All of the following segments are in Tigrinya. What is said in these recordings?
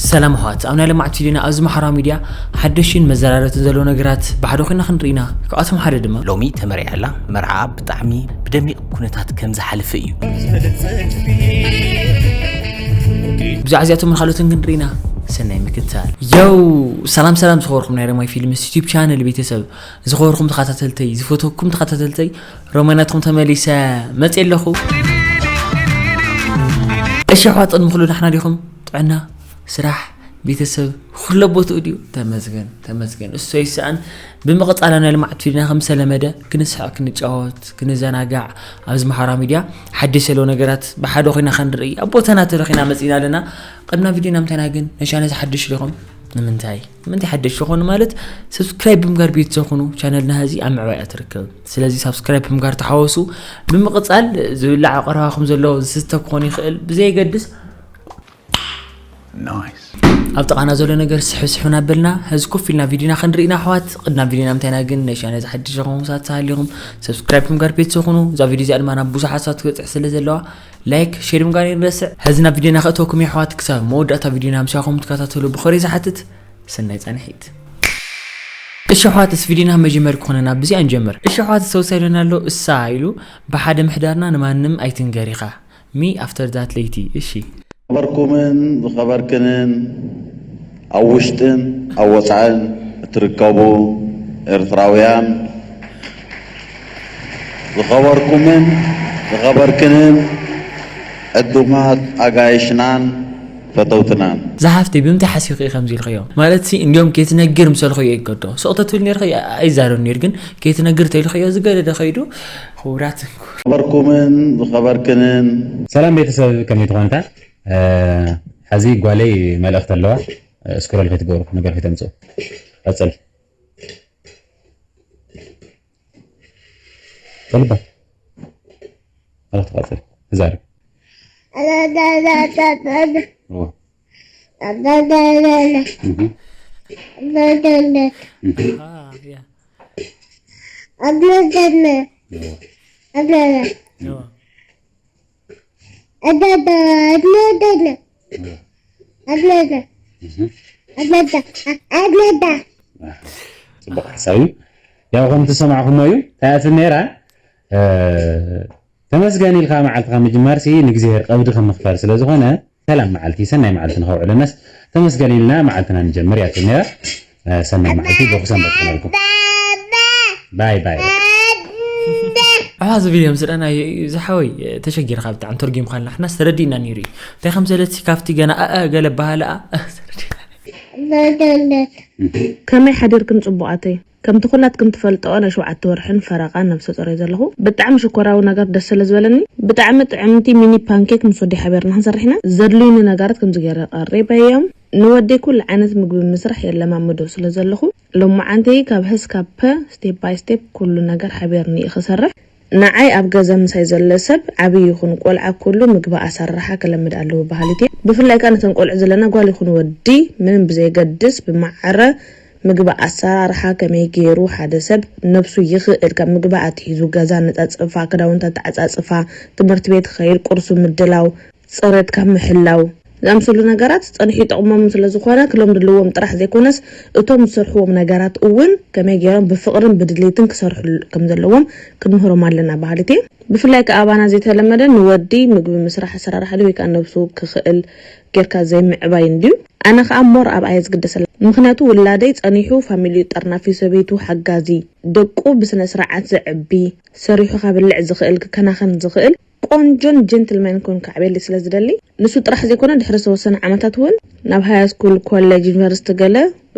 ሰላም ኣሕዋት፣ ኣብ ናይ ለማዕት ቪድዮና ኣብዚ ማሕበራዊ ሚድያ ሓደሽን መዘራረብትን ዘለዎ ነገራት ብሓደ ኮይና ክንርኢ ኢና። ካብኣቶም ሓደ ድማ ሎሚ ተመሪዓ ኣላ። መርዓኣ ብጣዕሚ ብደሚቕ ኩነታት ከም ዝሓለፈ እዩ። ብዛዕባ እዚኣቶምን ካልኦትን ክንርኢ ኢና። ሰናይ ምክትታል። ዮው! ሰላም ሰላም ዝኸበርኩም ናይ ረማይ ፊልምስ ዩቲዩብ ቻነል ቤተሰብ፣ ዝኸበርኩም ተኸታተልተይ፣ ዝፈተኩም ተኸታተልተይ፣ ሮማይ ናትኩም ተመሊሰ መፅእ ኣለኹ። እሺ ኣሕዋት፣ ቅድሚ ኩሉ ናሕና ዲኹም? ጥዕና፣ ስራሕ፣ ቤተሰብ፣ ኩሎ ቦትኡ ድዩ? ተመስገን፣ ተመስገን። እሱ ይስኣን። ብምቕፃል ናይ ልምዓት ቪድዮና ከም ዝተለመደ ክንስሕቕ፣ ክንጫወት፣ ክንዘናጋዕ ኣብዚ ማሕበራዊ ሚድያ ሓደሽ ዘለዉ ነገራት ብሓደ ኮይና ክንርኢ ኣብ ቦታና ተረኺና መፂና ኣለና። ቅድና ቪድዮና ምንታይና ግን ነሻነ ዝሓድሽ ዲኹም? ንምንታይ? ንምንታይ ሓደሽ ዝኾኑ ማለት ሰብስክራይብ ብምጋር ቤት ዝኾኑ ቻነልና ሀዚ ኣብ ምዕባይ እያ ትርከብ። ስለዚ ሳብስክራይብ ብምጋር ተሓወሱ። ብምቕፃል ዝብላዕ ቀረባኹም ዘሎ ዝስተ ክኾን ይኽእል ብዘየገድስ ኣብ ጥቓና ዘሎ ነገር ስሕስሑ እናበልና ሀዚ ኮፍ ኢልና ቪድዮና ክንርኢ ኢና ኣሕዋት። ቅድና ቪድዮና ምንታይና ግን ነሻነ ዝሓድሽ ዝኾኑ ሰባት ተሃሊኹም ሰብስክራይብ ብምጋር ቤት ዝኾኑ እዛ ቪድዮ እዚኣ ድማ ናብ ብዙሓት ሰባት ትበፅሕ ስለ ዘለዋ ላይክ ሼር ምጋር ይረስዕ። ሀዚ ናብ ቪድዮና ከእተወኩም የሕዋት ክሳብ መወዳእታ ቪድዮና ምሳኹም ትከታተሉ ብኸሪ ዝሓትት ሰናይ ፃንሒት። እሺ ኣሕዋት፣ እስ ቪድዮና መጀመር ክኾነና ብዚኣ ንጀምር። እሺ ኣሕዋት፣ ዝተወሳይለና ኣሎ እሳ ኢሉ ብሓደ ምሕዳርና ንማንም ኣይትንገር ኢኻ። ሚ ኣፍተር ዛት ለይቲ። እሺ። ዝኸበርኩምን ዝኸበርክንን ኣብ ውሽጥን ኣብ ወፃእን እትርከቡ ኤርትራውያን፣ ዝኸበርኩምን ዝኸበርክንን ዕዱማት ኣጋይሽናን ፈተውትናን። ዝሓፍተይ ብምንታይ ሓሲብኺ ከምዚ ኢልኽዮ? ማለት ሲ እንዲዮም ከይትነግር ምሰልኽዮ ይገዶ። ስቕ ተትብል ነርኺ ኣይዛረብ ነይር፣ ግን ከይትነግር ተይልኽዮ ዝገደደ ኸይዱ። ክቡራት ዝኸበርኩምን ዝኸበርክንን። ሰላም ቤተሰብ፣ ከመይ ትኾንታ? እ፣ ሐዚ ጓለይ መልእኽቲ ኣለዋ። እ፣ ስክሮል ከይትገብሩ፣ ነገር ከይተምፅኡ። ቀፅል። ጠልባ። ኣረ ትቐፅል። ተዛረብ። እዎ። እህ። እህ። Ah, yeah. እዎ። እዎ። እህ። ጽቡቕ ሓሳብ እዩ። ያው ከም ትሰማዕኹሞ እዩ። እንታይ እያ ትብል ነይራ? እ፣ ተመስገን ኢልካ መዓልትኻ ምጅማር ሲ ንእግዚኣብሔር ቀብዲ ከም ምኽፋል ስለ ዝኾነ፣ ሰላም መዓልቲ፣ ሰናይ መዓልቲ ንኸውዕለናስ ተመስገን ኢልና መዓልትና ንጀምር እያ ትብል ነይራ። እ፣ ሰናይ መዓልቲ፣ ብሩኽ ሰንበት ይኹነልኩም። ባይ ባይ። ኣሕዋት፣ እዚ ቪድዮ ምስ ረኣናዮ እዩ፣ ዝሓወይ፣ ተሸጊርካ ብጣዕሚ ተርጒምካልና፣ ንሕናስ ተረዲእና ነይሩ እዩ። እንታይ ከም ዘለትሲ ካብቲ ገና ኣኣ ገለ በሃሊ ኣ፣ ተረዲእና ነይሩ። ከመይ ሓዲርክን ጽቡቓተይ? ከምቲ ኩላትክን ትፈልጥኦ ናይ ሸውዓተ ወርሕን ፈረቓን ነብሰ ጾር እየ ዘለኹ። ብጣዕሚ ሽኮራዊ ነገር ደስ ስለ ዝበለኒ፣ ብጣዕሚ ጥዕምቲ ሚኒ ፓንኬክ ምስ ወደይ ሓቢርና ክንሰርሕ ኢና። ዘድልዩኒ ነገራት ከምዚ ገይረ ቀሪበዮም። ንወደይ ኩሉ ዓይነት ምግቢ ምስራሕ የለማምዶ ስለ ዘለኹ፣ ሎማዓንቲ ካብ ሀ ስካብ ፐ ስቴፕ ባይ ስቴፕ ኩሉ ነገር ሓቢርኒ እየ ክሰርሕ። ንዓይ ኣብ ገዛ ምሳይ ዘሎ ሰብ ዓብዪ ይኹን ቆልዓ ኩሉ ምግቢ ኣሰራርሓ ክለምድ ኣለዎ በሃሊት እየ። ብፍላይ ከኣ ነተን ቆልዑ ዘለና ጓል ይኹን ወዲ ምንም ብዘየገድስ ብማዕረ ምግቢ ኣሰራርሓ ከመይ ገይሩ ሓደ ሰብ ነብሱ ይኽእል ካብ ምግቢ ኣትሒዙ ገዛ ኣነጻጽፋ፣ ክዳውንቲ ኣተዓጻጽፋ፣ ትምህርቲ ቤት ክኸይድ ቁርሱ ምድላው፣ ጽሬትካ ምሕላው ዝኣምሰሉ ነገራት ጸኒሑ ይጠቕሞም ስለ ዝኾነ ክለምዱ ኣለዎም ጥራሕ ዘይኮነስ እቶም ዝሰርሕዎም ነገራት እውን ከመይ ገይሮም ብፍቕርን ብድሌትን ክሰርሑ ከም ዘለዎም ክንምህሮም ኣለና በሃሊት እየ። ብፍላይ ከኣ ኣባና ዘይተለመደ ንወዲ ምግቢ ምስራሕ ኣሰራርሓ ድዩ ወይ ከኣ ነብሱ ክኽእል ጌርካ ዘይምዕባይ እንድዩ። ኣነ ከኣ ሞር ኣብኣ እየ ዝግደሰላ። ምኽንያቱ ውላደይ ጸኒሑ ፋሚሊኡ ጠርናፊ፣ ሰበይቱ ሓጋዚ፣ ደቁ ብስነ ስርዓት ዘዕቢ፣ ሰሪሑ ከብልዕ ዝኽእል፣ ክከናኸን ዝኽእል ቆንጆን ጀንትልማን ክውን ክዓብየለይ ስለ ዝደሊ፣ ንሱ ጥራሕ ዘይኮነ ድሕሪ ዝተወሰነ ዓመታት እውን ናብ ሃይ ስኩል፣ ኮሌጅ፣ ዩኒቨርሲቲ ገለ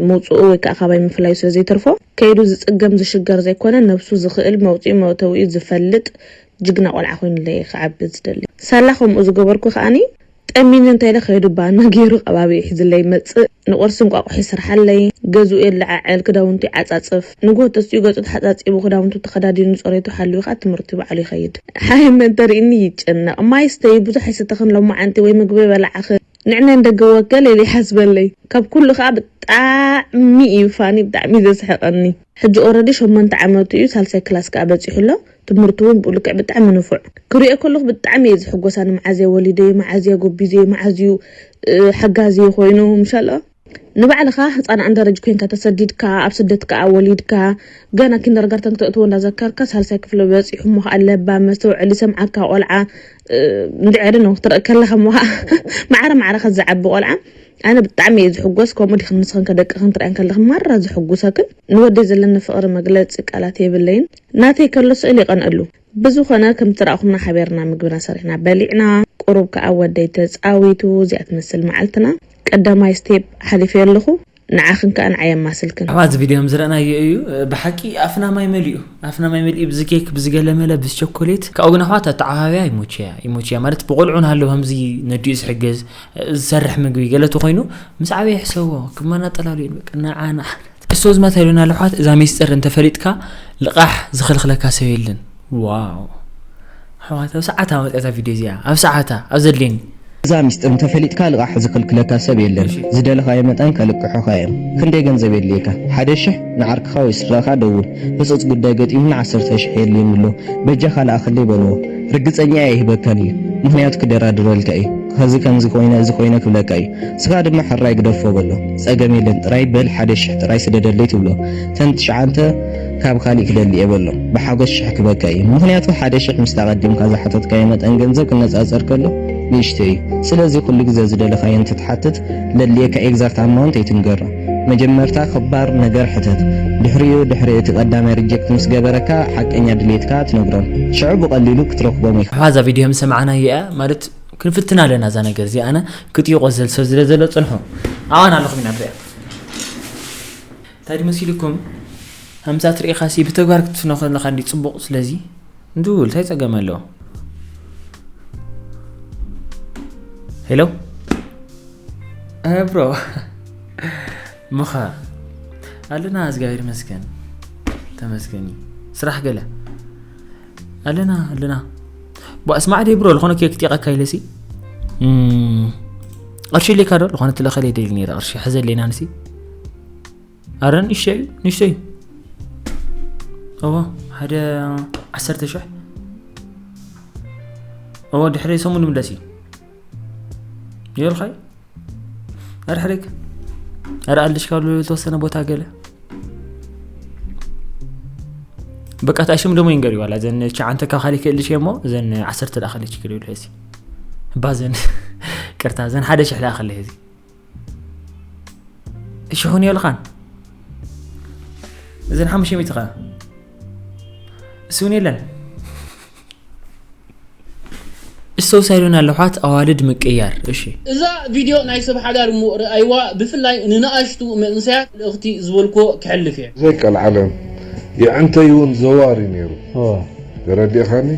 ምውፅኡ ወይ ከዓ ካባይ ምፍላዩ ስለ ዘይተርፎ ከይዱ ዝፅገም ዝሽገር ዘይኮነ ነብሱ ዝኽእል መውፅኢ መእተዊኡ ዝፈልጥ ጅግና ቆልዓ ኮይኑለይ ክዓቢ ዝደሊ። ሳላ ከምኡ ዝገበርኩ ከዓኒ ጠሚኒ እንተ ኢለ ከይዱ ባና ገይሩ ቀባቢኡ ሒዝለይ ይመጽእ። ንቁርሲ እንቋቑሖ ይሰርሓለይ፣ ገዝኡ የለዓዕል፣ ክዳውንቱ ይዓጻጽፍ። ንግሆ ተሲኡ ገጹ ተሓጻጺቡ ክዳውንቱ ተኸዳዲኑ ጸሬቱ ሓልዩ ከኣ ትምህርቱ ባዕሉ ይኸይድ። ሓይ መን ተርእይኒ ይጨነቕ። ማይ ስተዪ ብዙሕ ኣይሰተኽን ሎማዓንቲ ወይ ምግቢ በላዕኽን። ንዕናይ ንደገ ወገል ኢለ ይሓስበለይ። ካብ ኩሉ ከኣ ብጣዕሚ እዩ ፋኒ ብጣዕሚ እዩ ዘስሕቐኒ። ሕጂ ኦረዲ ሸሞንተ ዓመቱ እዩ ሳልሳይ ክላስ ከኣ በጺሑ ኣሎ። ትምህርቱ እውን ብኡ ልክዕ ብጣዕሚ ንፉዕ። ክሪኦ ከለኹ ብጣዕሚ እየ ዝሕጎስ። ኣነ መዓዝ እየ ወሊደ፣ መዓዝ እየ ጎቢዘ፣ መዓዝ እዩ፣ እ፣ ሓጋዚ ኮይኑ፣ ምሻሎ ንባዕልኻ ህፃን ኣንደረጅ ኮይንካ ተሰዲድካ፣ ኣብ ስደት ከኣ ወሊድካ፣ ገና ኪንደርጋርተን ክተእትዎ እንዳዘከርካ፣ ሳልሳይ ክፍሊ በፂሑ እሞ ከኣ ለባም፣ መስተውዕል፣ ዝሰምዓካ ቆልዓ፣ እ፣ እንድዒ፣ I don't know፣ ክትርኢ ከለኻ እሞ ከኣ ማዕረ ማዕረ ከዝዓቢ ቆልዓ። ኣነ ብጣዕሚ እየ ዝሕጎስ። ከምኡ ዲኽን ንስኽን ከደቅኽን ትርእያን ከለኽን ማራ ዝሕጉሰክን። ንወደይ ዘለኒ ፍቕሪ መግለጺ ቃላት የብለይን። ናተይ ከሎ ስእል የቐንኣሉ። ብዝኾነ፣ ከምቲ ረኣኹምና ሓቢርና ምግብና ሰሪሕና በሊዕና። ቁሩብ ከኣ ወደይ ተጻዊቱ። እዚኣ ትመስል መዓልትና። ቀዳማይ ስቴፕ ሓሊፈ ኣለኹ። ንዓኽን ከኣ ንዓይ የማስልክን። ኣሕዋት፣ እዚ ቪድዮ ከም ዝረኣናዮ እዩ። ብሓቂ ኣፍና ማይ መሊኡ፣ ኣፍና ማይ መሊኡ፣ ብዚ ኬክ፣ ብዚ ገለመለ፣ ብዚ ቸኮሌት። ካብኡ ግን ኣሕዋት፣ ኣተዓባብያ ይሞችያ፣ ይሞችያ። ማለት ብቆልዑ ንሃለዉ ከምዚ ነዲኡ ዝሕግዝ፣ ዝሰርሕ ምግቢ ገለ ተኾይኑ፣ ምስ ዓበየ ሕሰቦ፣ ክመናጠላሉ እዩ። በቃ ንዓ፣ ንዓ። እሶ ዝመት ኢሉና ኣሎ ኣሕዋት፣ እዛ ሚስጥር እንተፈሊጥካ ልቓሕ ዝኽልኽለካ ሰብ የለን። ዋው። ኣሕዋት፣ ኣብ ሰዓታ መፅያ እዛ ቪድዮ እዚኣ፣ ኣብ ሰዓታ፣ ኣብ ዘድልየኒ። እዛ ሚስጥር እንተፈሊጥካ ልቓሕ ዝኽልክለካ ሰብ የለን። እሺ። ዝደለኻዮ መጠን ከልቅሑኻ እዮም። ክንደይ ገንዘብ የድልየካ? ሓደ ሽሕ ንዓርክኻ ወይ ስድራኻ ደውል። ህጹጽ ጉዳይ ገጢሙኒ ዓሰርተ ሽሕ የድልየኒ ኣሎ። በጃኻ ልኣኸለይ በልዎ። ርግጸኛ እየ ይህበካን እዩ። ምኽንያቱ ክደራድረልካ እዩ። ኸዚ ከምዚ ኮይነ፣ እዚ ኮይነ ክብለካ እዩ። ንስኻ ድማ ሕራይ ግደፎ በሎ። ጸገም የለን፣ ጥራይ በል ሓደ ሽሕ ጥራይ ስደደለይ ትብሎ። ተን ትሽዓንተ ካብ ካሊእ ክደሊ እየ በሎ። ብሓጎስ ሽሕ ክበካ እዩ። ምኽንያቱ ሓደ ሽሕ ምስታ ቀዲምካ ዝሓተትካዮ መጠን ገንዘብ ክነጻጸር ከሎ ንእሽቶ እዩ። ስለዚ ኩሉ ግዜ ዝደለኻዮ እንትትሓትት ለድልየካ ኤግዛክት ኣማውንት ኣይትንገሮ። መጀመርታ ክባር ነገር ሕተት። ድሕሪኡ ድሕሪ እቲ ቀዳማይ ሪጀክት ምስ ገበረካ ሓቀኛ ድሌትካ ትነግሮም። ሽዑ ብቐሊሉ ክትረኽቦም ኢኻ። ኣሕዋት፣ እዛ ቪድዮ ምስ ሰማዕናያ ማለት ክንፍትና ኣለና እዛ ነገር እዚኣ። ኣነ ክጥይቆ ዝደሊ ሰብ ስለ ዘሎ ጽንሑ። ኣዋን ኣለኹም ኢና ንሪኣ። እንታይ ድዩ መሲልኩም? ሃምሳ ትርኢኻ ሲ ብተግባር ክትፍትኖ ከለኻ እንዲ ጽቡቕ። ስለዚ እንዱ እንታይ ጸገም ኣለዎ? ሄሎ፣ እ፣ ብሮ፣ ምኻ ኣለና፣ እግዚኣብሔር ይመስገን። ተመስገን እዩ። ስራሕ ገለ ኣለና፣ ኣለና። ቧ፣ ስማዕ ደይ ብሮ፣ ዝኾነ ኬክ ክጥይቐካ ኢለ ሲ። እም፣ ቅርሺ ኣለካ ዶ? ዝኾነ ትለኸለይ ደሊ ነይረ ቅርሺ፣ ሕዘለይ ናንሲ። ኣረ ንእሽተይ እዩ፣ ንእሽተይ እዩ። እዎ፣ ሓደ ዓሰርተ ሽሕ። እዎ፣ ድሕሪ ሰሙን ንምለስ እዩ። ይበልኻይ? ኣረ ሕደግ። ኣረ ኣልሽ ካብ ዝተወሰነ ቦታ ገለ። በቃ፣ እታ ሽም ደሞ ይንገር እዩ፣ ዋላ እዘን ትሽዓንተ ካብ ካሊእ ክእልሽ እየ እሞ፣ እዘን ዓሰርተ ደኣ ከለ ችግር የብሉ። ሕዚ እባ እዘን ቅርታ፣ እዘን ሓደ ሽሕ ደኣ ከለ ሕዚ። እሺ፣ ኹን የልኻን። እዘን ሓሙሽተ ሚእቲ ኸ? እሱ እውን የለን። እስተውሳይሉን ኣለኳት ኣዋልድ ምቅያር። እሺ። እዛ ቪድዮ ናይ ሰብ ሓዳር እሞ ርኣይዋ፣ ብፍላይ ንንኣሽቱ መንእሰያት ልእኽቲ ዝበልኩዎ ክሕልፍ እየ። ዘይቀልዓለም የዕንተይ እውን ዘዋሪ ነይሩ። ኦ። ተረዲእኻኒ?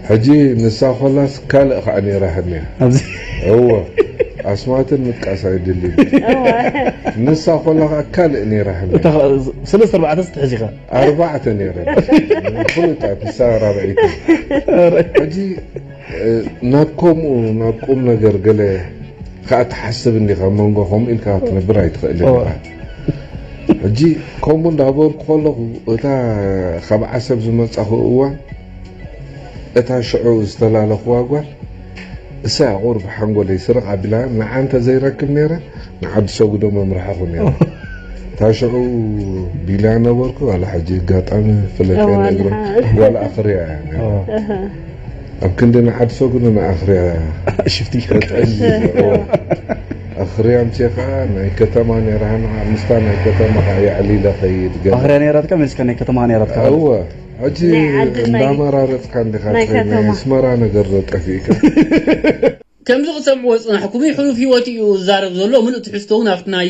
ሕጂ ንሳ ኮላስ ካልእ ኸዓ ነይራ ህንያ። ኣብዚ እወ፣ ኣስማትን ምጥቃስ ኣይድልን። እወ። ንሳ ኮላ ኸዓ ካልእ ነይራ ህንያ። እታ ኸ-፣ ሰለስተ ኣርባዕተ ስትሕዚ ኸ? ኣርባዕተ ነይረ። ፍሉጣት፣ ንሳ ራብዐይቲ። ሕጂ፣ እ፣ ናብ ከምኡ፣ ናብ ቁም ነገር ገለ ኸዓ ትሓስብ እንዲኻ፣ መንጎ ከምኡ ኢልካ ክትነብር ኣይትኽእልን እወ። ኢኻ። ሕጂ ከምኡ እንዳበልኩ ከለኹ፣ እታ ካብ ዓሰብ ዝመጻኹ እዋን፣ እታ ሽዑ ዝተላለኽዋ ጓል፣ እሳ ቁሩብ ሓንጎለይ ስርቕ ኣቢላ፣ ንዓ እንተ ዘይረክብ ነይረ፣ ንዓዲ ሰጉዶ መምርሓኹ ነይረ። እታ ሽዑ ቢላ ነበርኩ፣ ዋላ ሕጂ ኣጋጣሚ ፍለጥ እዋ፣ ነግሮ፣ ንዓ። ዋላ ኣኽርያ እያ ነይራ። እዋ። ኣሃ። ኣብ ክንዲ ንዓዲ ሰጉዶ ንኣኽርያ ሽፍቲ። ተጠሊ-፣ እዋ። ኣኽርያ ኣምፅኻ ናይ ከተማ ነይራ፣ ንዓ ምስታ ናይ ከተማ ኸዓ የዕሊለ ኸይድ ገለ። ኣኽርያ ነይራትካ፣ መሊስካ ናይ ከተማ ነይራትካ። እዋ። ሕጂ ናይ ዓዲ ናይ፣ እንዳመራረጽካ እንዲኻ ናይ ትኸይድ፣ ናይ ከተማ። ኣስመራ ነገር ዶ ጠፊእካ? ከምዚ ክትሰምዕዎ ዝጸናሕኩም እዩ፣ ሕሉፍ ህይወት እዩ ዝዛረብ ዘሎ። ምሉእ ትሕዝቶ እውን ኣብቲ ናይ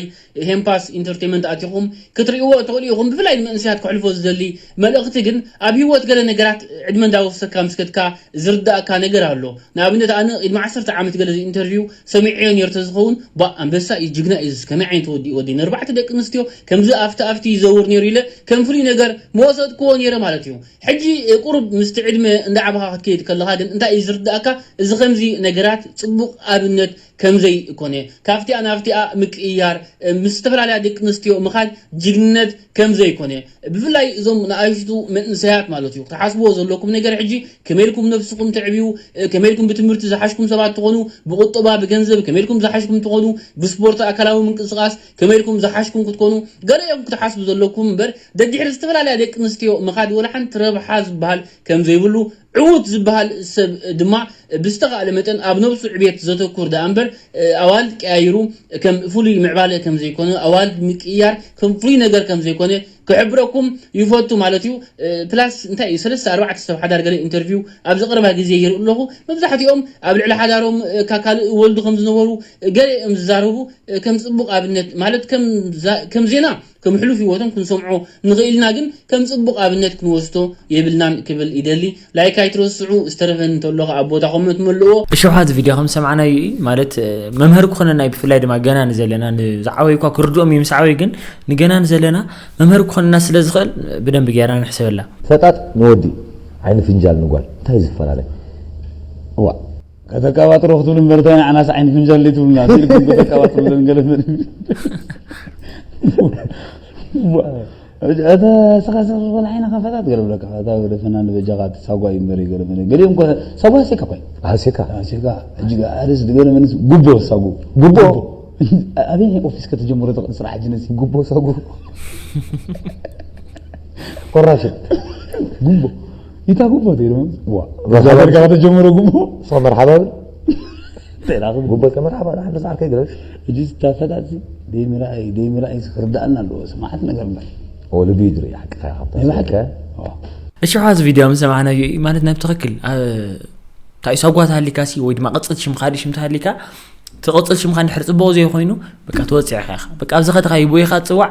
ሄምፓስ ኢንተርቴይመንት ኣቲኹም ክትርእይዎ ትኽእሉ ኢኹም። ብፍላይ ንመንእሰያት ከሕልፎ ዝደሊ መልእኽቲ ግን፣ ኣብ ህይወት ገለ ነገራት ዕድመ እንዳወሰካ ምስ ከድካ ዝርዳእካ ነገር ኣሎ። ንኣብነት፣ ኣነ ቅድሚ ዓሰርተ ዓመት ገለ ኢንተርቪው ሰሚዐዮ ነይሩ ተዝኸውን፣ ባ፣ ኣንበሳ እዩ፣ ጅግና እዩ፣ እዚ ከመይ ዓይነት ወዲ እዩ፣ ወዲ ንኣርባዕተ ደቂ ኣንስትዮ ከምዚ ኣፍቲ ኣፍቲ ይዘውር ነይሩ ኢለ ከም ፍሉይ ነገር መወሰድክዎ ነይረ ማለት እዩ። ሕጂ፣ እ፣ ቁሩብ ምስቲ ዕድመ እንዳዓበኻ ክትከይድ ከለኻ ግን እንታይ እዩ ዝርዳእካ? እዚ ከምዚ ነገራት ጽቡቕ ኣብነት ከምዘይ ኮነ፣ ካብቲኣ ናብቲኣ ምቅይያር፣ ምስ ዝተፈላለያ ደቂ ኣንስትዮ ምኻድ ጅግንነት ከምዘይ ኮነ፣ ብፍላይ እዞም ንኣሽቱ መንእሰያት ማለት እዩ፣ ክትሓስብዎ ዘለኩም ነገር ሕጂ፣ ከመይ ኢልኩም ነብስኹም ተዕብዩ፣ ከመይ ኢልኩም ብትምህርቲ ዝሓሽኩም ሰባት ትኾኑ፣ ብቁጠባ፣ ብገንዘብ ከመይ ኢልኩም ዝሓሽኩም ትኾኑ፣ ብስፖርት ኣካላዊ ምንቅስቃስ ከመይ ኢልኩም ዝሓሽኩም ክትኮኑ፣ ገለ እዮም ክትሓስቡ ዘለኩም እምበር፣ ደድሕሪ ዝተፈላለያ ደቂ ኣንስትዮ ምኻድ ወላ ሓንቲ ረብሓ ዝበሃል ከም ዘይብሉ፣ ዕዉት ዝበሃል ሰብ ድማ ብዝተኻእለ መጠን ኣብ ነብሱ ዕቤት ዘተኩር ደኣ እምበር፣ ኣዋልድ ቀያይሩ ከም ፍሉይ ምዕባለ ከም ዘይኮነ፣ ኣዋልድ ምቅያር ከም ፍሉይ ነገር ከም ዘይኮነ ክሕብረኩም ይፈቱ ማለት እዩ። ፕላስ እንታይ እዩ፣ ሰለስተ ኣርባዕተ ሰብ ሓዳር ገለ ኢንተርቪው ኣብዚ ቀረባ ግዜ ይርኢ ኣለኹ። መብዛሕትኦም ኣብ ልዕሊ ሓዳሮም ካብ ካልእ ወልዱ ከም ዝነበሩ ገለ እዮም ዝዛረቡ። ከም ጽቡቕ ኣብነት ማለት ከም ዛ-፣ ከም ዜና ከም ሕሉፍ ህይወቶም ክንሰምዖ ንኽእል ኢና፣ ግን ከም ጽቡቕ ኣብነት ክንወስዶ የብልናን ክብል ይደሊ። ላይክ ኣይትረስዑ፣ ዝተረፈ እንተሎ ኣብ ቦታ ኮመንት መልእዎ። እሺ፣ እዚ ቪድዮ ከም ሰማዕናዮ እዩ ማለት፣ መምህር ክኾነና እዩ። ብፍላይ ድማ ገና ንዘለና፣ ንዝዓበዩ እኳ ክርድኦም እዩ ምስ ዓበዩ፣ ግን ንገና ንዘለና መምህር ክኾነና ስለ ዝኽእል ብደንብ ጌርና ንሕሰበላ። ፈጣጥ ንወዲ ዓይኒ ፍንጃል ንጓል እንታይ ዝፈላለ? እዋ፣ ከተቃባጥሮ ክትብሉ እምበር እንታይ ንዓናስ ዓይኒ ፍንጃል ዘይትብሉና? ሲልኩም ከተቃባጥሩለን ገለ መለ። እዋ፣ እተ ስኻ ስኻ ወላ ዓይንኻ ፈጣጥ ገለ ብለካ። እታ ወደ ፈናን በጃኻ ትሳጓ እዩ እምበር ገለ መለ። ገሊኦም እኮ ሳጓ ኣሴካ እኮ እዩ። ኣሴካ? ኣሴካ። ሕጂ ኣርስ ድገለ መንስ ጉቦ ሳጉ። ጉቦ? ኣበይ ኦፊስ ከተጀምሮ ትኽእል ስራሕ ሕጂ ነዚ? ጉቦ ሳጉ። ኮራሽን። ጉቦ። ኢታ ጉቦ ተይሉ። ዋ። መርሓባ። ዛገር ጋር ተጀምሮ ጉቦ። ሰው መርሓባ ብል። ተይላ ጉቦ። ጉቦ ከመርሓባ፣ ንሓንቲ ሰዓት ከይገለጽ። እጅ ዝተፈጣጥ ሲ፣ ደይ ምርኣይ፣ ደይ ምርኣይ ክርዳእና ኣለዎ። ስማዓት ነገር እምበር። ኦ፣ ልቢ ይድሪ፣ ሓቅኻ ኢኻ፣ ናይ ብሓቂ። ሓቅኻ። ዋ። እሺ፣ ሕዚ ቪድዮ ምስ ሰማዕናዮ እዩ ማለት፣ ናብ ትኽክል፣ አ፣ እንታይ ሳጓ ተሃሊካ ሲ፣ ወይ ድማ ቅጽል ሽምካ፣ ድዩ ሽም ተሃሊካ፣ እቲ ቅጽል ሽምካ እንድሕር ጽቡቕ ዘይኮይኑ፣ በቃ ትወጽዕ ኢኻ። በቃ ኣብዚ ከድካዮ ቦይኻ ትጽዋዕ፣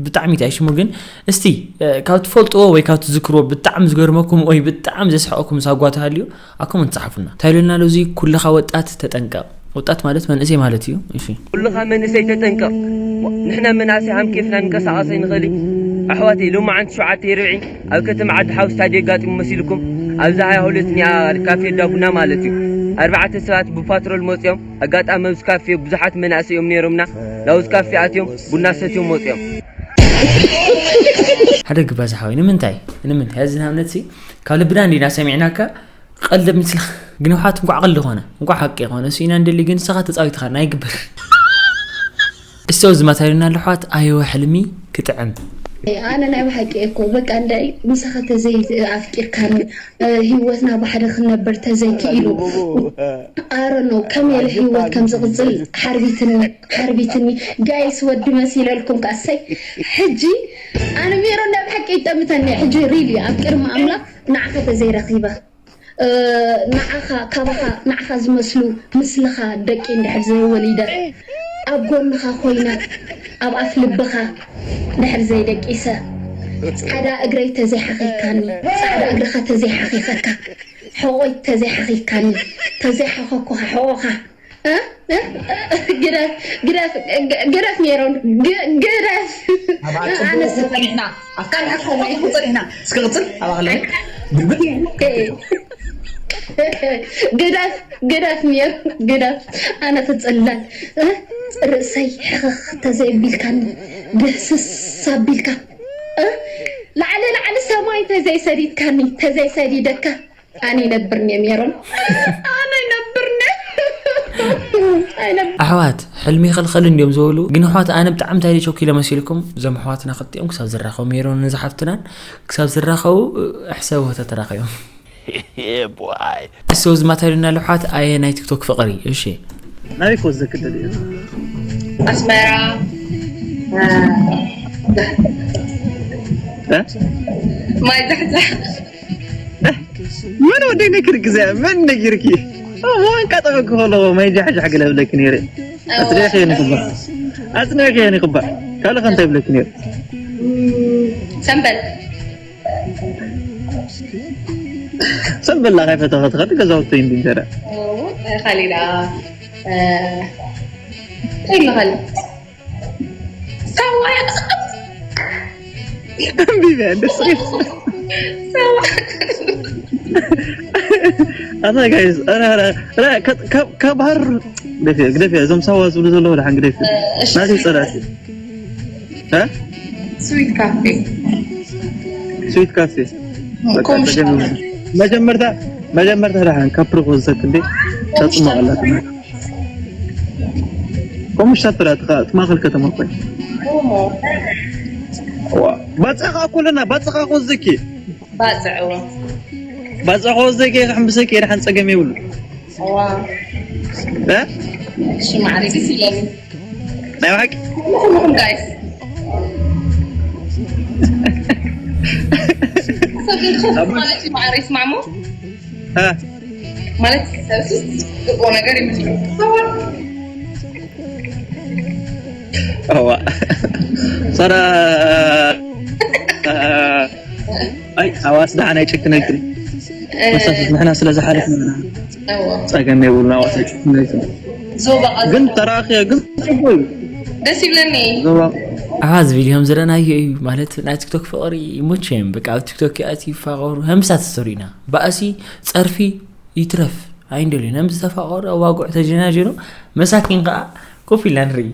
ብጣዕሚ እንታይ ሽሙ ግን፣ እስቲ፣ እ፣ ካብ ትፈልጥዎ ወይ ካብ ትዝክርዎ ብጣዕሚ ዝገርመኩም ወይ ብጣዕሚ ዘስሕቐኩም ሳጓ ተሃልዩ፣ ኣብ ኮመንት ጸሓፉልና። እንታይ ኢሉና ኣሎ እዚ? ኩልኻ ወጣት ተጠንቀቕ። ወጣት ማለት መንእሰይ ማለት እዩ። እሺ። ኩልኻ መንእሰይ ተጠንቀቕ። ንሕና መናእሰይ ሃም ኬፍና ንንቀሳቐስ ኣይንኽእል እዩ። ኣሕዋተይ፣ ሎማዓንቲ ሸውዓተ ርብዒ ኣብ ከተማ ዓዲ ሓው ስታድዮ ኣጋጢሙ መሲልኩም፣ ኣብዛ ሃያ ሁለት ኒኣ ካፌ እንዳ ቡና ማለት እዩ። ኣርባዕተ ሰባት ብፓትሮል መፂኦም፣ ኣጋጣሚ ኣብዚ ካፌ ብዙሓት መናእሰይ እዮም ነይሮምና። ናብዚ ካፌ ኣትዮም ቡና ሰትዮም ወፂኦም። ሓደ ግባ ዝሓወይ፣ ንምንታይ? ንምንታይ? እዚ ንኣብነት ሲ፣ ካብ ልብና እንዲና ሰሚዕናካ፣ ቀልድ ምስልኻ ግን፣ ኣሕዋት፣ እንኳዕ ቀልዲ ኾነ፣ እንኳዕ ሓቂ ኾነ፣ እሱ ኢና እንደሊ፣ ግን ንስኻ ተጻዊትኻ ናይ ግበር። እስቲ ኣብዚ ማታሪና ኣለሕዋት፣ ኣየወ ሕልሚ ክጥዕም። ኣነ ናይ ብሓቂ እኮ በቃ፣ እንዳይ ምሳኻ ተዘይ ኣፍቂርካኒ፣ እ፣ ህይወትና ብሓደ ክንነብር ተዘይክኢሉ፣ ኣረ ነው፣ ከመይ ኢለ ህይወት ከም ዝቕጽል ሓርቢትኒ፣ ሓርቢትኒ። ጋይስ፣ ወዲ መሲለልኩም ከኣ፣ እሰይ። ሕጂ ኣነ ሜሮን ናይ ብሓቂ ይጠምተኒ። ሕጂ ሪሊ ኣብ ቅድሚ ኣምላኽ ንዓኻ ተዘይረኺበ፣ እ፣ ንዓኻ፣ ካባኻ፣ ንዓኻ ዝመስሉ ምስልኻ ደቂ እንድሕር ዘይወሊደ፣ ኣብ ጎንኻ ኮይነ፣ ኣብ ኣፍ ልብኻ ድሕር ዘይደቂሰ፣ ጻዕዳ እግረይ ተዘይሓኺካኒ፣ ጻዕዳ እግርኻ ተዘይሓኺኸካ፣ ሕቖይ ተዘይሓኺካኒ፣ ተዘይሓኸኩኻ ሕቖኻ፣ እ? እ? ግደፍ፣ ግደፍ፣ ግ-፣ ግደፍ ሜሮን፣ ግ-፣ ግደፍ። ኣብ ዓዲ ኣነ ጽቡቕ ሰብ ጸኒሕና፣ ኣብ ካልእ ዓዲ ጸኒሕና። እስኪ ቅጽል፣ ኣብ ኣቕለይ። ግልብጥ። እ። ግደፍ፣ ግደፍ ሜሮን፣ ግደፍ። ኣነ ክጽለል፣ እ? ርእሰይ ሕኽኽ ተዘይቢልካኒ፣ ደህስስ ኣቢልካ፣ እ? ላዕሊ ላዕሊ ሰማይ ተዘይሰዲድካኒ፣ ተዘይሰዲደካ፣ ኣነ ይነብርኒ ሜሮን። ኣነ ይነብርኒ። ኣይነብ-፣ ኣሕዋት፣ ሕልሚ ይኸልኸል እንዲዮም ዝበሉ፣ ግን ኣሕዋት፣ ኣነ ብጣዕሚ እንታይ ቸኪለ መሲልኩም፣ እዞም ኣሕዋትና ክልቲኦም ክሳብ ዝራኸቡ፣ ሜሮን ንዝሓፍትናን ክሳብ ዝራኸቡ፣ ኣሕሰብዎ ተተራኸዮም። Yeah, boy. እሰው ዝማታሉና ልሓት ኣየ ናይ ቲክቶክ ፍቕሪ፣ እሺ። ናበይ ክወስደኪ ደሊኺ? ኣስመራ፣ እ፣ እ? ማይ ዛሕዛሕ። መን ወደይ ነኪርኪ እዚኣ? መን ነጊርኪ? እ፣ ዋንካ ጠበቅኩ ከለኹ ማይ ጃሕጃሕ ገለ እብለኪ ነይረ። እዎ። ኣጽኒዕክየኒ ክባ። ኣጽኒዕክየኒ ክባ። ካልእ ከ እንታይ እብለኪ ነይረ? እም፣ ሰምበል። ሰምበል ላኻይ ፈተኸ ትኸዲ ገዛውቲ እንዲ እንጀራ። እዎ፣ ካሊዳ፣ እ፣ እንታይ ይበሃል? ሳዋ። ኣንቢበ፣ ደስ ይብል። ሳዋ። ኣታ ጋይስ፣ ኧረ፣ ኧረ፣ ኧረ፣ ከ-፣ ከ-፣ ካብ ሃር ግደፍዮ፣ ግደፍዮ። እዞም ሳዋ ዝብሉ ዘለዉ ደሓን ግደፍዮ። እሺ። ናተይ ጸላእቲ። እ? ስዊት ካፌ። ስዊት ካፌ። በቃ ኮምሽ ተገቢ። መጀመርታ፣ መጀመርታ ደሓን ካብ ፕሮፖዝ ሰክንዴ ተጽሞ ኣላት። ኮምሽ ሳትራ ትኻ-፣ ትማኸል ከተማ እኮ። ኦሞ። ዋ፣ ባጽኻ ኩልና፣ ባጽኻ ኮዝኪ። ባጽዕዎ። ባጽኻ ኮዝኪ፣ ክሕምብሰኪ፣ ደሓን ጸገም የብሉ። ዋ። እ? እሺ፣ ማዕረ ደስ ይለኒ። ናይ ብሓቂ? ኩልኹም ጋይስ። ማለት እዩ፣ ማዕረ ይስማዕሞ? እ? ማለት ሰብሲ ጽቡቅ ነገር ይመስሉ። እዋ። ሰራ-፣ ኣይ፣ ኣዋስ ደሓን ኣይጨክነልክን። መሳፍት ንሕና ስለ ዝሓለፍና ጸገም የብሉና፣ ኣዋስ ኣይጨክነልክን። ዞባ ግን ተራኺ ግን ጽቡቅ እዩ። ደስ ይብለኒ። ዞባ። ኣሓዝ ቪድዮም ዘለናዮ እዩ ማለት ናይ ቲክቶክ ፍቕሪ ይሞቸዮም። በቃ ኣብ ቲክቶክ ይኣትዩ ይፋቐሩ። ሀምሳ ተሰሪና ባእሲ ጸርፊ ይትረፍ ኣይንደልዩ። ነም ዝተፋቐሩ ኣዋጉዕ ተጀናጀኑ መሳኪን ከዓ ኮፍ ኢልና ንርኢ።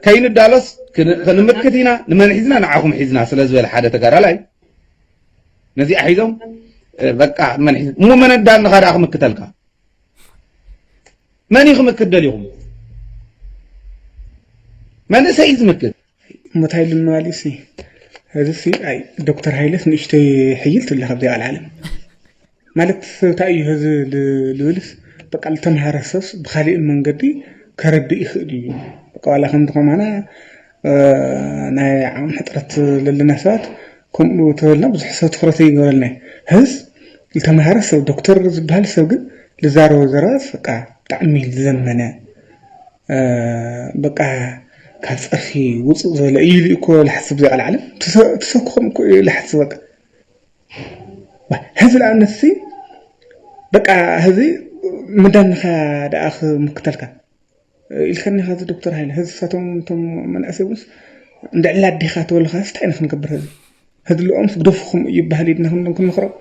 ከይንዳሎስ ክን-፣ ክንምክት ኢና። ንመን ሒዝና? ንዓኹም ሒዝና ስለ ዝበለ ሓደ ተጋዳላይ ነዚኣ ሒዞም፣ እ፣ በቃ መን ሒዝ-፣ እሞ መን ኣዳልኻ ደኣ ክምክተልካ? መን እዩ ክምክት ደሊኹም? መንእሰይ እዩ ዝምክት። እሞ እንታይ ኢሉ ምባል እዩ ሲ? እዚ ሲ ኣይ ዶክተር ሃይለስ ንእሽተይ ሕይል ትብለ ካብዚ ኣልዓለም ማለት ሰብ እንታይ እዩ ህዚ ል-፣ ልብልስ በቃ ልተምሃረ ሰብስ ብካሊእ መንገዲ ከረድእ ይኽእል እዩ። በቃ ዋላ ከምዚ ከማና እ፣ ናይ ዓቕሚ ሕፅረት ለለና ሰባት ከምኡ ተበልና ብዙሕ ሰብ ትኹረት ይገበረልና እዩ። ህዝ ልተምሃረ ሰብ ዶክተር ዝበሃል ሰብ ግን ልዛረቦ ዘረባስ በቃ ብጣዕሚ ዝዘመነ እ፣ በቃ ካብ ፀርፊ ውፅእ ዝበለ እዩ ኢሉ እኮ ልሓስብ ዘይቃል ዓለም ትሰኩኹም እኮ እዩ ልሓስብ በቃ ዋ፣ ህዚ ንኣብነት ሲ በቃ ህዚ ምዳንኻ ደኣ ክምክተልካ ኢልከኒ ኸዚ ዶክተር ሃይለ ህዚ ሳቶም እቶም መናእሰይ እውንስ እንድዕላ ኣዴኻ ተበልኻስ እንታይ ኢና ክንገብር ህዚ ህድልኦምስ ግደፉ ከምኡ እዩ ይበሃል ኢልና ክንብሎም ክንመኽሮም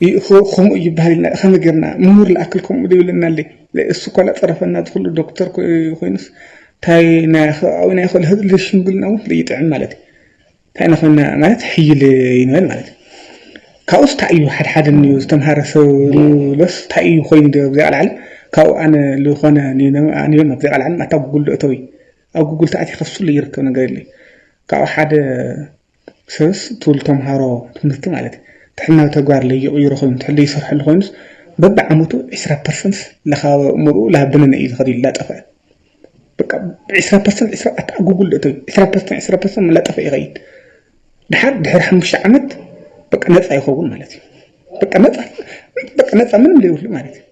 እዩ እኮ ከምኡ እዩ ይበሃል ኢልና ከመይ ጌርና ምሁር ልኣክል ከምኡ ዶ ይብለና ኣለይ እሱ እኳ ላፀረፈና ዝኽሉ ዶክተር ኮ- ኮይኑስ እንታይ ናይ ኣዊ ናይ ኽእል ህዚ ልሽምግልና እውን ልይጥዕም ማለት እዩ እንታይ ኢና ኮይና ማለት ሕይል ይንበል ማለት እዩ ካብኡስ እንታይ እዩ ሓድሓደ እኒኡ ዝተምሃረ ሰብ ንብሎስ እንታይ እዩ ኮይኑ ዶ ኣብዚኣ ቃልዓለም ካብኡ ኣነ ዝኾነ ኣንዮም ኣብዚኣ ቃልዓለም ኣታ ጉጉል ዶ እተው እዩ ኣብ ጉጉል ተኣቲ ከፍሱሉ ይርከብ ነገር የለ ካብኡ ሓደ ሰብስ ትብል ተምሃሮ ትምህርቲ ማለት እዩ ትሕል ናብ ተግባር ለይቕይሮ ኮይኑ ትሕል ለይሰርሐሉ ኮይኑስ በብዓመቱ ዕስራ ፐርሰንት ለኻበ እምርኡ ላብነነ እዩ ዝኸድ ኢሉ ላጠፍአ በቃ ዕስራ ፐርሰንት ዕስራ ኣታ ጉጉል ዶ እተው ዕስራ ፐርሰንት ዕስራ ፐርሰንት ላጠፍአ ይኸይድ ድሓር ድሕሪ ሓሙሽተ ዓመት በቃ ነፃ ይኸውን ማለት እዩ በቃ ነፃ በቃ ነፃ ምንም ዘይብሉ ማለት እዩ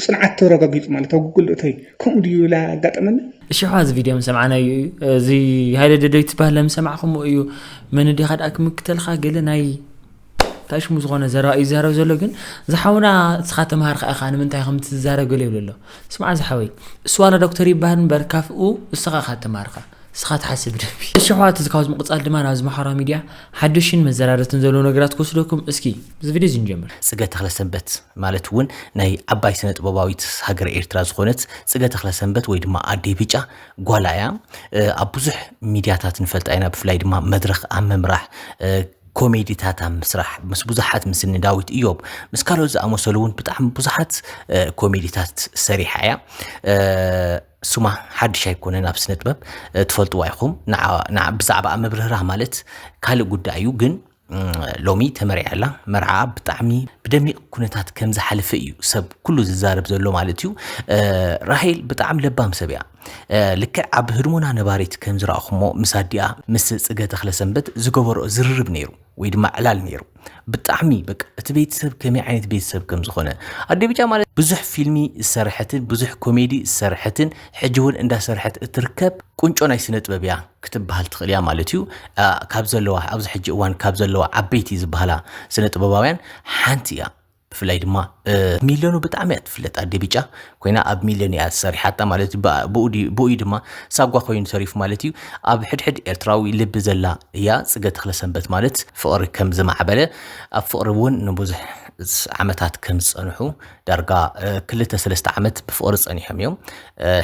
ፅንዓት ተረጋጊፁ ማለት ኣብ ጉግል እተይ ከምኡ ድዩ ኢላ ኣጋጠመኒ እሺ ዋ እዚ ቪድዮ ምሰማዕናዩ እዩ እዚ ሃይለ ደደይ ትበሃል ለምሰማዕኹምዎ እዩ መን ዲኻ ደኣ ክምክተልኻ ገለ ናይ ታሽሙ ዝኾነ ዘረባ እዩ ዝዛረብ ዘሎ ግን ዝሓውና እስኻ ተምሃርካ ኢኻ ንምንታይ ከም ትዛረብ ገለ ይብሉ ኣሎ ስማዕ ዝሓወይ እሱ ዋላ ዶክተር ይበሃል እምበር ካፍኡ እስኻ ኢኻ ተምሃርካ እስኻ ትሓስብ ደንቢ እሺ ኣሕዋት እዚ ካብዚ ምቕፃል ድማ ናብዚ ማሕበራዊ ሚድያ ሓድሽን መዘራረትን ዘለዉ ነገራት ክወስደኩም እስኪ እዚ ቪድዮ እዚ ንጀምር ፅገ ተኽለሰንበት ማለት እውን ናይ ዓባይ ስነ ጥበባዊት ሃገረ ኤርትራ ዝኾነት ፅገ ተኽለሰንበት ወይ ድማ ኣደይ ብጫ ጓላ እያ ኣብ ብዙሕ ሚድያታት ንፈልጣ ኢና ብፍላይ ድማ መድረኽ ኣብ ምምራሕ ኮሜዲታት ኣብ ምስራሕ ምስ ብዙሓት ምስኒ ዳዊት እዮብ ምስ ካልኦት ዝኣመሰሉ እውን ብጣዕሚ ብዙሓት ኮሜዲታት ሰሪሓ እያ ስማ ሓድሽ ኣይኮነን ኣብ ስነ ጥበብ ትፈልጥዋ ኢኹም ብዛዕባ ምብርህራህ ማለት ካልእ ጉዳይ እዩ ግን ሎሚ ተመሪዓ ኣላ መርዓ ብጣዕሚ ብደሚቕ ኩነታት ከም ዝሓለፈ እዩ ሰብ ኩሉ ዝዛረብ ዘሎ ማለት እዩ ራሄል ብጣዕሚ ለባም ሰብ እያ ልክዕ ኣብ ህድሞና ነባሪት ከም ዝረኣኹሞ ምስ ኣዲኣ ምስ ፅገ ተኽለሰንበት ዝገበርኦ ዝርርብ ነይሩ ወይ ድማ ዕላል ነይሩ ብጣዕሚ በቃ እቲ ቤተሰብ ከመይ ዓይነት ቤተሰብ ከም ዝኾነ ኣደ ብጫ ማለት ብዙሕ ፊልሚ ዝሰርሐትን ብዙሕ ኮሜዲ ዝሰርሐትን ሕጂ እውን እንዳሰርሐት እትርከብ ቁንጮ ናይ ስነ ጥበብ እያ ክትበሃል ትኽእል እያ ማለት እዩ ካብ ዘለዋ ኣብዚ ሕጂ እዋን ካብ ዘለዋ ዓበይቲ ዝበሃላ ስነ ጥበባውያን ሓንቲ እያ ብፍላይ ድማ ሚልዮኑ ብጣዕሚ እያ ትፍለጥ ኣደ ብጫ ኮይና ኣብ ሚልዮን እያ ሰሪሓታ ማለት ብኡ እዩ ድማ ሳጓ ኮይኑ ተሪፉ ማለት እዩ ኣብ ሕድሕድ ኤርትራዊ ልቢ ዘላ እያ ፅገ ተኽለሰንበት ማለት ፍቕሪ ከም ዝማዕበለ ኣብ ፍቕሪ እውን ንብዙሕ ዓመታት ከም ዝጸንሑ ዳርጋ ክልተ ሰለስተ ዓመት ብፍቕሪ ጸኒሖም እዮም።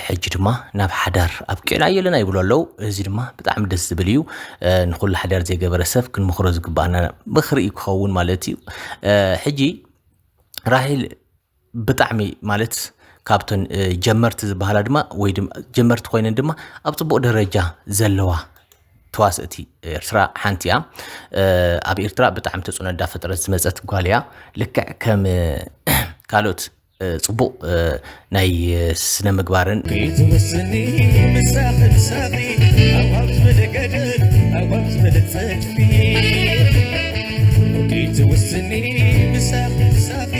ሕጂ ድማ ናብ ሓዳር ኣብቂዕና ኣለና ይብሉ ኣለዉ። እዚ ድማ ብጣዕሚ ደስ ዝብል እዩ። ንኹሉ ሓዳር ዘይገበረ ሰብ ክንምኽሮ ዝግባኣና ምኽሪ እዩ ክኸውን ማለት እዩ። ሕጂ ራሄል ብጣዕሚ ማለት ካብተን ጀመርቲ ዝበሃላ ድማ ወይ ድማ ጀመርቲ ኮይነን ድማ ኣብ ጽቡቕ ደረጃ ዘለዋ ተዋስእቲ ኤርትራ ሓንቲ እያ። ኣብ ኤርትራ ብጣዕሚ ተጽዕኖ እንዳፈጠረት ዝመጸት ጓል እያ። ልክዕ ከም ካልኦት ጽቡቕ ናይ ስነ ምግባርን ክትውስኒ ምሳኺ ምሳኺ ኣዋብ ዝበለ ገደል ኣዋብ ዝበለ ጸድፊ ክትውስኒ ምሳኺ ምሳኺ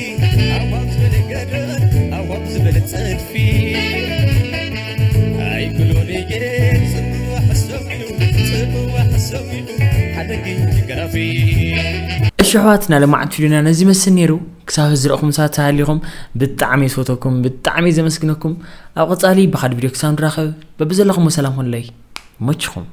ኣዋብ ዝበለ ገደል ኣዋብ ዝበለ ጸድፊ ኣይክሎን እየ ጽምዋ ሕሶም እዩ ጽምዋ ሕሶም እዩ ሓደጊ ግራፊ እሺ ኣሕዋትና ለማዓት ቪድዮና ነዚ መስል ነይሩ። ክሳብ ዝረእኹም ሰባት ተሃሊኹም ብጣዕሚ ይፈተኩም፣ ብጣዕሚ ዘመስግነኩም። ኣብ ቀጻሊ ብኻድ ቪድዮ ክሳብ ንራኸብ በብዘለኹም ሰላም ሆንለይ። ይመችኹም።